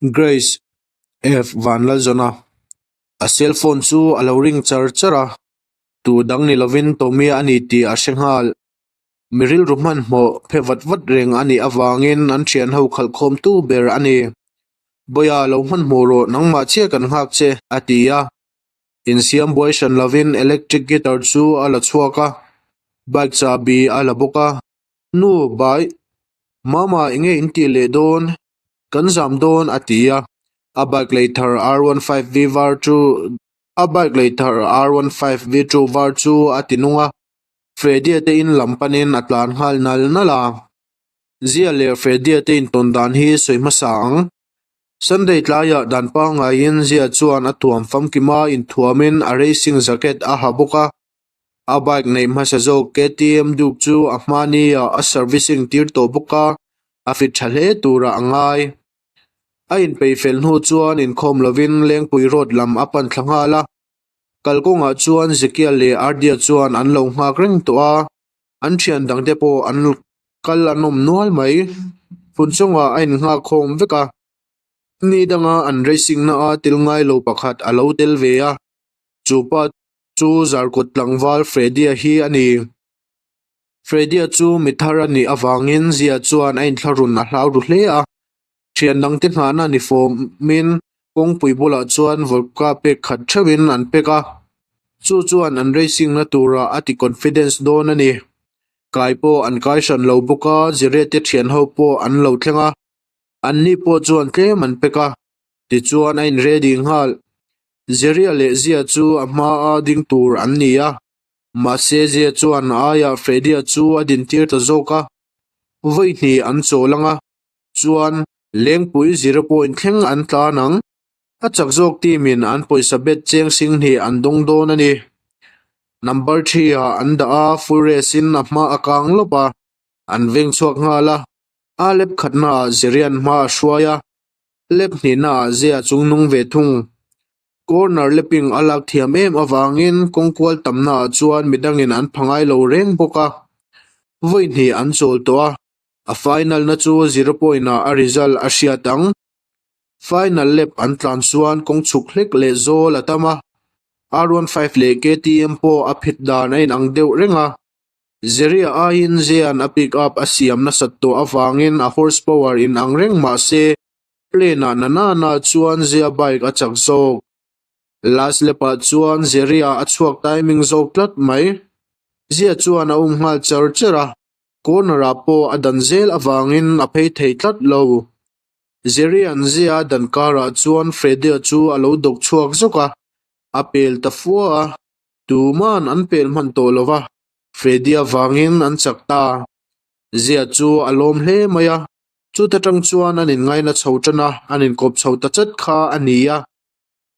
Grace F Vanlalzawna a cellphone chu a lo ring char char a, tu dang ni lovin Tommy a ni tih a hre nghal. Mi rilru hmanhmawh phe vat vat reng a nih avangin an thian ho khalh khawm tu ber a ni. Bawia lo hmanhmawh rawh nangmah chiah kan nghak che a ti a. Insiam buai hran lovin electric guitar chu a la chhuak a, bike chahbi a la bawk a. Nu, bai, Mama enge in tih leh dawn? Kan zam dawn a ti a. A bike lei thar R one five V var chu a bike lei thar R one five V two var chu a ti nung a. Freddy-a te in lam panin a tlan nghal nal nal a. Zia leh Freddy-a te intawn dan hi sawi hmasa ang. Sunday tlaiah dan pangaiin Zia chuan a tuam famkim a, inthuamin a racing jacket a ha bawk a. A bike neih hmasa zawk KTM Duke chu a hmaniah a servicing tir tawh bawk a, a fit tha hle turah a ngai. A inpeih fel hnu chuan inkhawm lovin Lengpui Road lam a pan thla nghal a. Kalkawngah chuan Zekiah leh Ardia chuan an lo nghak reng tawh a, an thian dangte pawh an kal an awm nual mai. Phun chungah a innghak khawm vek a, ni danga an racing na a tel ngai lo pakhat a lo tel ve a, chu pa chu Zarkawt tlangval Freddy-a hi a ni. Freddy-a chu mi thar a nih avangin Zia chuan a inthlahrun a hlau ru hle a, Thian dangte nghahna ni fawmin kawngpui bulah chuan vodka pek khat theuhin an pek a, chu chuan an racing na turah a ti confidence dawn a ni. Kai pawh an kai hran lo bawk a, Zirete thian ho pawh an lo thleng a, anni pawh chuan tlem an pek a, tichuan a in ready nghal. Ziria leh Zia chu a hmaa ding tur an ni a, mahse Zia chuan a aiah Freddy-a chu a dintir ta zawk a, vawi hnih an chawl ang a. Chuan Lengpui zero point thleng an tlan ang. A chak zawk team in an pawisa bet cheng sing hnih an dawng dawn a ni. Number three ah an dah a, full race in a hma a kang lawp a, an veng chhuak nghal a. A lap khatna ah Zerian hma a hruai a, lap hnihna ah Zia chung nung ve thung. Corner lapping a lak thiam em avangin kawngkual tamna ah chuan midangin an pha ngai lo reng bawk a. Vawi hnih an chawl tawh a. A final na chu zero point ah a result a hriat ang. Final lap an tlan chuan kawng chhuk hlek leh zawl a tam a, R15 leh KTM pawh a phit dan a inang deuh reng a. Zeria aiin Zean a pick up a siam nasat tawh avangin a horsepower inang reng mah se plane ah na nana chuan Zea bike a chak zawk. Last lap ah chuan Zeria a chhuak timing zawk tlat mai. Zea chuan a um nghal char char a. Corner ah pawh a dan zel avangin a phei thei tlat lo. Zerian zia a dan karah chuan Freddy-a chu a lo dawk chhuak zawk a, a pel ta fua a, tuman an pel hman tawh lo va, Freddy-a vangin an chak ta. Zia chu a lawm hle mai a, chuta tang chuan an inngaina chho tan a, an inkawp chho ta chat kha a ni a.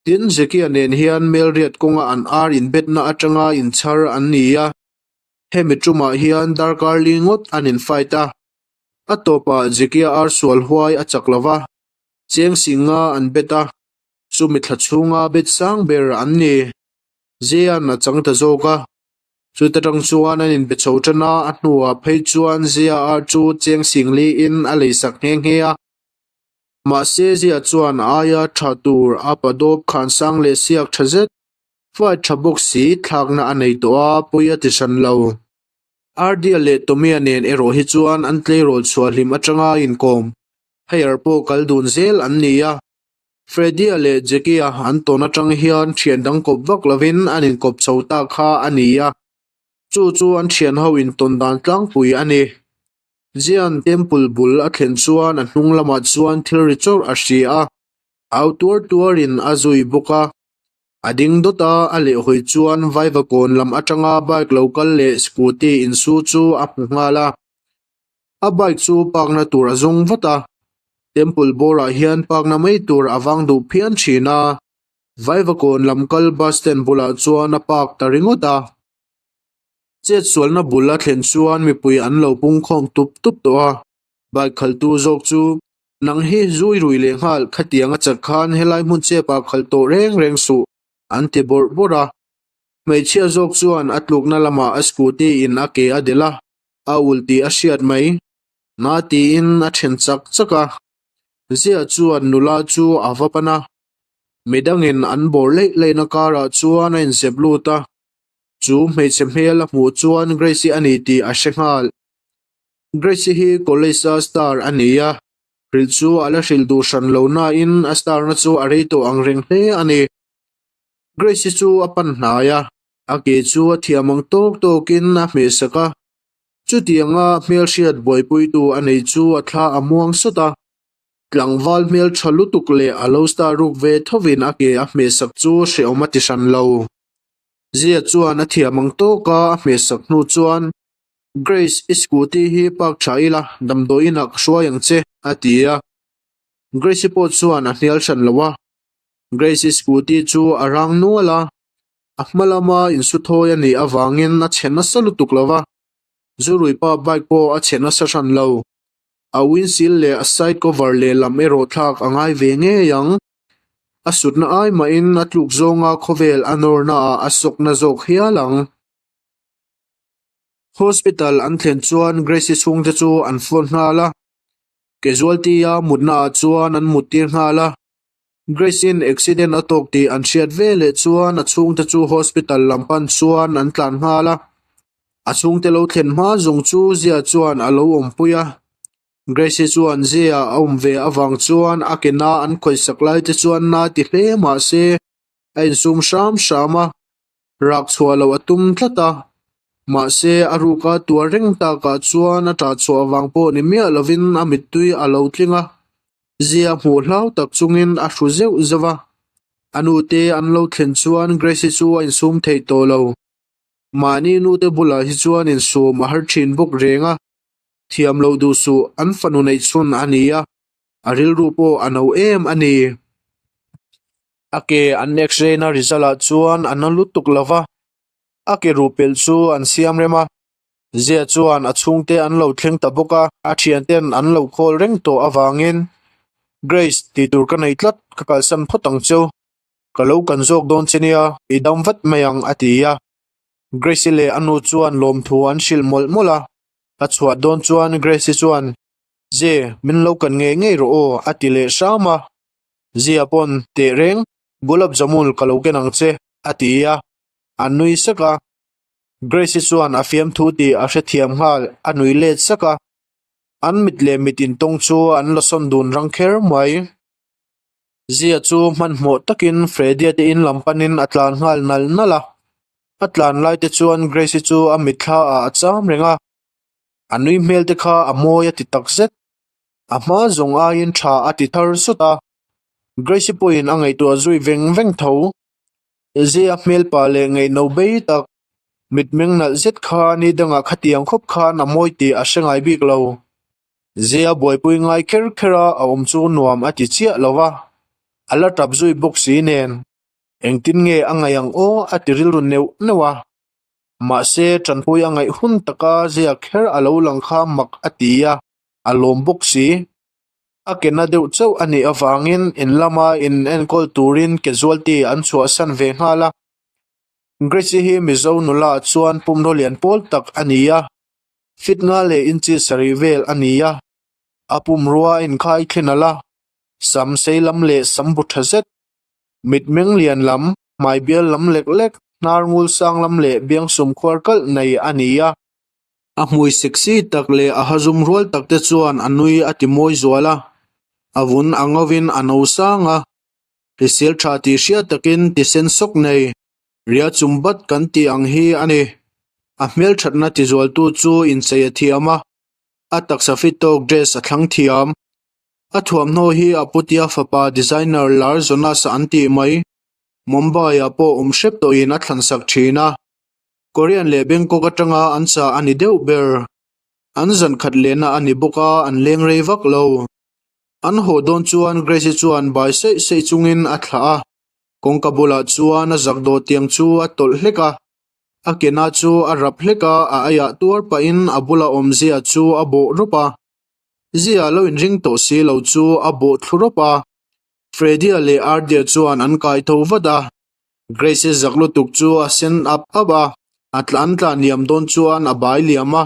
Tin, Zekia nen hian Melriat kawnga an ar inbetna atanga inchhar an ni a. Hemi tumah hian darkar li ngawt an in fight a, a tawpah Zekia ar sual huai a chak lo va, cheng singa an bet a, chumi thla chhunga bet sang ber an ni. Zea'n a chang ta zawk a, chuta tang chuan an inbe chho tan a, a hnuah phei chuan Zea ar chu cheng sing liin a leisak nghe nghe a. Mahse Zea chuan a aia tha tur a padawp khan sang leh siak tha zet Fight tha bawk si thlakna a nei tawh a, pawi a ti hran lo. Ardia leh Tomia nen erawh hi chuan an tleirawl chhuah hlim atanga inkawm hire pawh kal dun zel an ni a. Freddy-a leh Jackie-a an tawn atang hian thian dang kawp vak lovin an inkawp chho ta kha a ni a, chu chu an thian ho intawn dan tlangpui a ni. Zian Temple bul a thlen chuan a hnung lamah chuan thil ri chawrh a hria a, au tuar tuarin a zui bawk a. A ding dawt a, a lehhawi chuan Vaivakawn lam atanga bike lo kal leh scooty insu chu a hmu nghal a. A bike chu park na tur a zawng vat a, temple bawrah hian park na mai tur a vang duh phian thin a. Vaivakawn lam kal bus stand bulah chuan a park ta ringawt a. Chetsualna bul a thlen chuan mipui an lo pungkhawm tup tup tawh a, bike khaltu zawk chu Nang hi zui rui leh nghal khatiang a chak khan helai hmun chep ah khalh tawh reng reng suh, an ti bawrh bawrh a. Hmeichhia zawk chuan a tlukna lamah a scooty in a ke a delh a, a ulh tih a hriat mai. Na tiin a then chak chak a. Zia chuan nula chu a va pan a, midangin an bawr leih leihna karah chuan a inzep lut a. Chu hmeichhe hmel a hmuh chuan Grace-i a ni tih a hre nghal. Grace-i hi college-a star a ni a, hrilh chu a la hrilh duh hran lo nain a star-na chu a rei tawh ang reng hle a ni. Grace-i chu a pan hnai a, a ke chu a thiam ang tawk tawkin a hmehsak a. Chutianga hmelhriat buaipuitu a nei chu a thla a muang sawt a, tlangval hmeltha lutuk leh a lo star ruk ve thovin a ke a hmehsak chu hrehawm a ti hran lo. Zia chuan a thiam ang tawka a hmehsak hnu chuan, Grace, i scooty hi park tha ila, damdawiinah ka hruai ang che, a ti a. Grace-i pawh chuan a hnial hran lo a. Grace-i scooty chu a rang nual a, A hma lama insuthawi a nih avangin a chhe nasa lutuk lo va, Zuruipa bike pawh a chhe nasa hran lo. A windshield leh a side cover lehlam erawh thlak a ngai ve ngei ang. A sutna ai mahin a tluk zawnga khawvel a nawrnaah a sawkna zawk hial ang. Hospital an thlen chuan Grace-i chhungte chu an phone nghal a, casualty-a mutnaah chuan an muttir nghal a. Grace-in accident a tawk tih an hriat ve leh chuan a chhungte chu hospital lam pan chuan an tlan nghal a. A chhungte lo thlen hma zawng chu Zia chuan a lo awmpui a. Grace-i chuan Zia a awm ve avang chuan a ke na an khawihsak lai te chuan na ti hle mah se a insum hram hram a, rak chhuah loh a tum tlat a. Mahse a ruka tuar reng takah chuan a ṭah chhuah vang pawh ni miah lovin a mittui a lo tling a, zia hmuh hlau tak chungin a hru zeuh zeuh a. A nute an lo thlen chuan Grace-i chu a insum thei tawh lo. Mahni nute bulah hi chuan insum a har ṭhin bawk reng a, thiam loh duh suh an fanu neih chhun a ni a, a rilru pawh a no em a ni. A ke an x-ray na result ah chuan a na lutuk lo va, a ke ruh pelh chu an siam rem a. Zia chuan a chhungte an lo thleng ta bawk a, a thianten an lo call reng tawh avangin, Grace, tih tur ka nei tlat, ka kalsan phawt ang cheu. Ka lo kan zawk dawn che nia, i dam vat mai ang a ti a. Grace-i leh a nu chuan lawmthu an hrilh mawlh mawlh a. A chhuah dawn chuan Grace-i chuan, Ze, min lo kan ngei ngei rawh aw a ti leh hram a. Zia pawn teh reng, Gulab Jamun ka lo ken ang che, a ti a, a nui sak a. Grace-i chuan a fiamthu tih a hrethiam nghal, a nui let sak a. An mit leh mit intawng chu an la sawn dun rang kher mai. Zia chu hmanhmawh takin Freddy-a te in lam panin a tlan nghal nal nal a. A tlan lai te chuan Grace-i chu a mitthla ah a cham reng a. A nui hmel te kha a mawi a ti takzet. A hma zawng aiin tha a ti thar sawt a, Grace-i pawhin a ngaihtuah zui veng veng tho. Zia hmelpa leh ngaihno bei tak, mitmeng nalh zet kha ni dangah khatiang khawp khan a mawi tih a hre ngai bik lo. Zia buaipui ngai kher kher a a awm chu nuam a ti chiah lo va, a la tap zui bawk si nen. Engtin nge a ngaih ang aw a ti rilru neuh neuh a. Mahse, tanpui a ngaih hun taka Zia kher a lo lang kha mak a ti a. a lawm bawk si. A ke na deuh chauh a nih avangin in lama in enkawl turin casualty an chhuahsan ve nghal a. Grace-i hi Mizo nula chuan pumraw lian pawl tak a ni a, fit nga leh inchi sarih vel a ni a. A pumrua a inkhai thlen alh a, sam sei lam leh sam bu tha zet, mitmeng lian lam, hmai bial lam lek lek, hnar ngul sang lam leh biangsum khuar kalh nei a ni a. A hmui sexy tak leh a hazum rual tak te chuan a nui a ti mawi zual a, a vun a ngawin a no sang a, hrisel tha tih hriat takin ti sen sawk nei, ria chum bat kan tih ang hi a ni. A hmelthatna ti zualtu chu inchei a thiam a, a taksa fit tawk dress a thlang thiam. A thuamhnaw hi a putia fapa designer lar Jonas an tih mai, Mumbai-ah pawh awm hrep tawhin a thlansak thin a. Korean leh Bangkok atanga an chah a ni deuh ber. An zan khat lehna a ni bawk a, an leng rei vak lo. An haw dawn chuan Grace-i chuan bai seih seih chungin a thlah a, kawngka bulah chuan a zak dawh tiang chu a tawlh hlek a. A ke na chu a rap hlek a, a aiah tuar pahin a bula awm Zia chu a bawh rawp a. Zia lo inring tawh si lo chu a bawh thlu rawp a. Freddy-a leh Ardy-a chuan an kai tho vat a, Grace-i zak lutuk chu a sen ap ap a, a tlan tlan liam dawn chuan a bai liam a,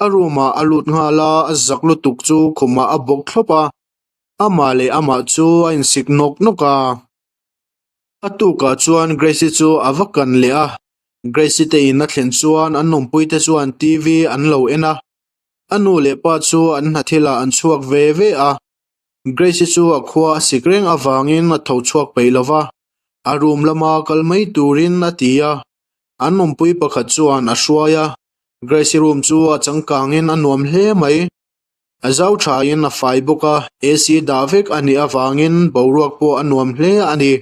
a room-ah a lut nghal a, a zak lutuk chu khumah a bawk thlawp a. Amah leh amah chu a insik nawk nawk a. A tukah chuan Grace-i chu a va kan leh a. Grace-i te in a thlen chuan an awmpuite chuan TV an lo en a. A nu leh pa chu an hna thilah an chhuak ve ve a. Grace-i chu a khua a sik reng avangin a tho chhuak peih lo va, a room lama kal mai turin a ti a. An awmpui pakhat chuan a hruai a, Grace-i room chu a changkangin a nuam hle mai. A zau thain a fai bawk a, AC dah vek a nih avangin boruak pawh a nuam hle a ni.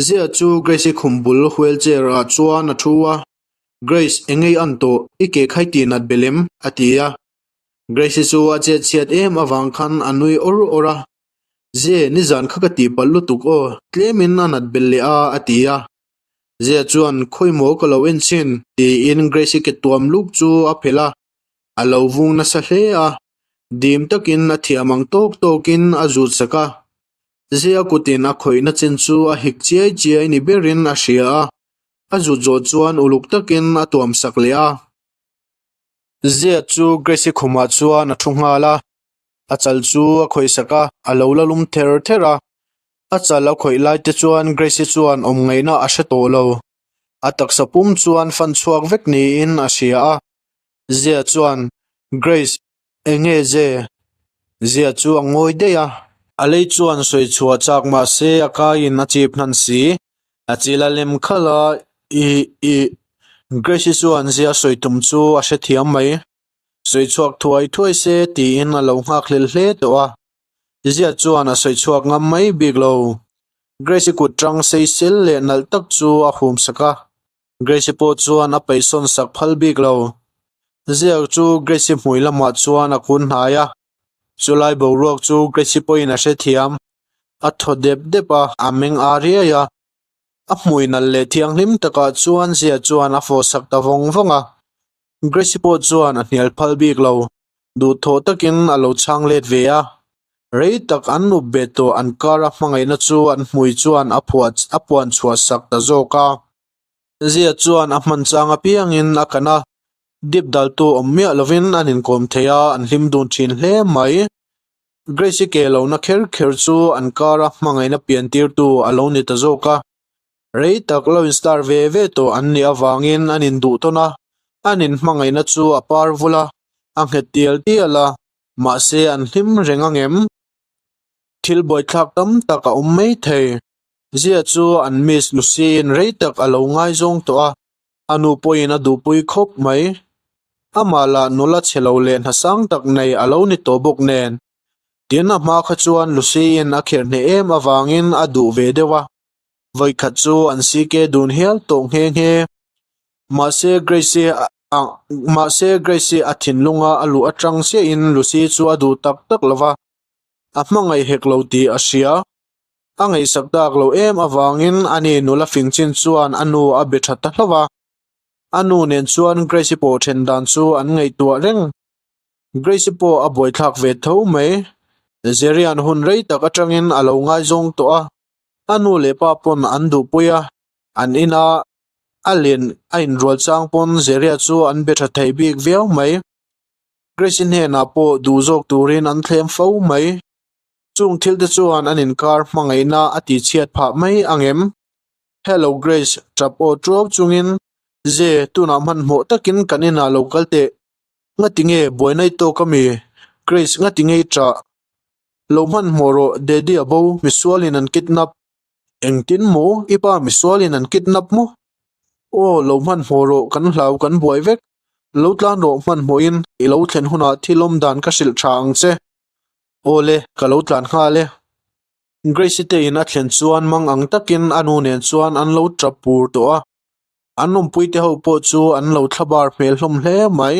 Zia chu Grace-i khum bul wheelchair ah chuan a thu a, Grace, eng ngei an tawh, i ke khai tih nat belh em? a ti a. Grace-i chu a chet chhiat em avang khan a nui awr awr a, Ze, nizan kha ka tih palh lutuk aw, tlemin a nat belh leh a, a ti a. Zia chuan, Khawimaw ka lo en chhin, tiin Grace-i ke tuam luk chu a phelh a, a lo vung nasa hle a, dim takin a thiam ang tawk tawkin a zut sak a. Zia kutin a khawihna chin chu a hik chiai chiai ni berin a hria a, a zut zawh chuan uluk takin a tuam sak leh a. Zia chu Grace-i khumah chuan a thu nghal a, a chal chu a khawih sak a, a lo la lum ther ther a. A chal a khawih lai te chuan Grace-i chuan awm ngaihna a hre tawh lo. A taksa pum chuan fan chhuak vek niin a hria a. Zia chuan, Grace, eng nge ze? Zia chu a ngawi daih a. A lei chuan sawi chhuah chak mah se a kaiin a chip hnan si. A chil a lem khalh a, Ih, ih. Grace-i chuan Zia sawi tum chu a hrethiam mai. Sawi chhuak thuai thuai se tiin a lo nghakhlel hle tawh a. Zia chuan a sawi chhuak ngam mai bik lo. Grace-i kut tang sei sel leh nalh tak chu a hum sak a. Grace-i pawh chuan a peihsawn sak phal bik lo. Zia chu Grace-i hmui lamah chuan a kun hnai a. Chulai boruak chu Grace-i pawhin a hrethiam. A thaw dep dep a, a meng ar riai a. A hmui nalh leh thianghlim takah chuan Zia chuan a fawh sak ta vawng vawng a. Grace-i pawh chuan a hnial phal bik lo. Duhthawh takin a lo chhang let ve a. Rei tak an up bet tawh an kara hmangaihna chu an hmui chuan a phuah a puan chhuah sak ta zawk a. Zia chuan a hman chang apiangin a kan a, dip daltu awm miah lovin an inkawm thei a, an hlim dun thin hle mai. Grace-i ke lohna kher kher chu an kara hmangaihna pian tirtu a lo ni ta zawk a. Rei tak lo in-star ve ve tawh an nih avangin an induh tawn a, an inhmangaihna chu a par vul a, a nghet tial tial a, mahse an hlim reng ang em? Thil buaithlak tam tak a awm mai thei. Zia chu an Miss Lucy-in rei tak a lo ngaizawng tawh a, a nu pawhin a duhpui khawp mai. Amah lah nula chhe lo leh hna sang tak nei a lo ni tawh bawk nen. Tin, a hma kha chuan Lucy-in a kherh hneh em avangin a duh ve deuh a. Vawikhat chu an CK dun hial tawh nghe nghe. Mahse Grace-i a mahse Grace-i a thinlunga a luh atang chiahin Lucy chu a duh tak tak lo va, a hmangaih hek lo tih a hria. A ngaihsak tak lo em avangin ani nula fing chin chuan a nu a be tha ta hlauh a. A nu nen chuan Grace-i pawh then dan chu an ngaihtuah reng. Grace-i pawh a buaithlak ve tho mai. Zerian hun rei tak atangin a lo ngaizawng tawh a. A nu leh pa pawn an duhpui a, an ina a len a inrual chang pawn Zeria chu an be tha thei bik viau mai. Grace-i hnenah pawh duh zawk turin an thlem fo mai. Chung thil te chuan an inkar hmangaihna a tihchhiat phah mai ang em? Hello Grace, tap aw tuau chungin, Ze, tunah hmanhmawh takin kan inah lo kal teh. Ngati nge buaina i tawk ami? Grace, ngati nge i ṭah? Lo hmanhmawh rawh, Daddy a bo, misualin an kidnap. Engtin maw? I pa misualin an kidnap maw? Aw, lo hmanhmawh rawh, kan hlau kan buai vek. Lo tlan rawh hmanhmawhin, i lo thlen hunah thil awm dan ka hrilh ṭha ang che. Aw le, ka lo tlan nghal e. Grace-i te in a thlen chuan mang ang takin a nu nen chuan an lo ṭap pur tawh a. An awmpuite ho pawh chu an lo thlabar hmel hlawm hle mai.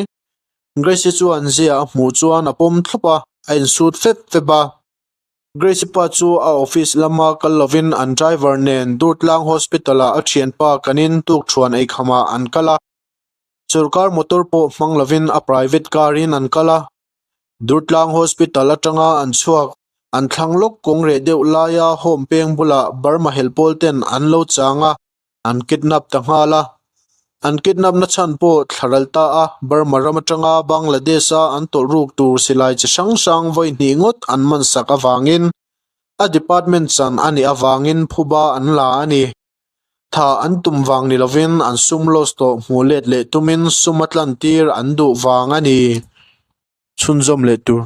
Grace-i chuan Zia a hmuh chuan a pawm thlawp a, a insut fep fep a. Grace-i pa chu a office lama kal lovin an driver nen Durtlang Hospital-ah a thianpa kanin tukthuan eikhamah an kal a. Sorkar motor pawh hmang lovin a private car-in an kal a. Durtlang Hospital atanga an chhuak an thlang lawk kawng reh deuh laia home peng bulah Burma helpawl ten an lo chang a, an kidnap ta nghal a. An kidnap na chhan pawh thlaral ta a, Burma ram atanga Bangladesh a an tawlh ruk tur silai chi hrang hrang vawi hnih ngawt an man sak avangin a department chan a nih avangin phuba an la a ni. Tha an tum vang ni lovin an sum loss tawh hmuh let leh tumin sum a tlantir an duh vang a ni. Chhunzawm leh tur.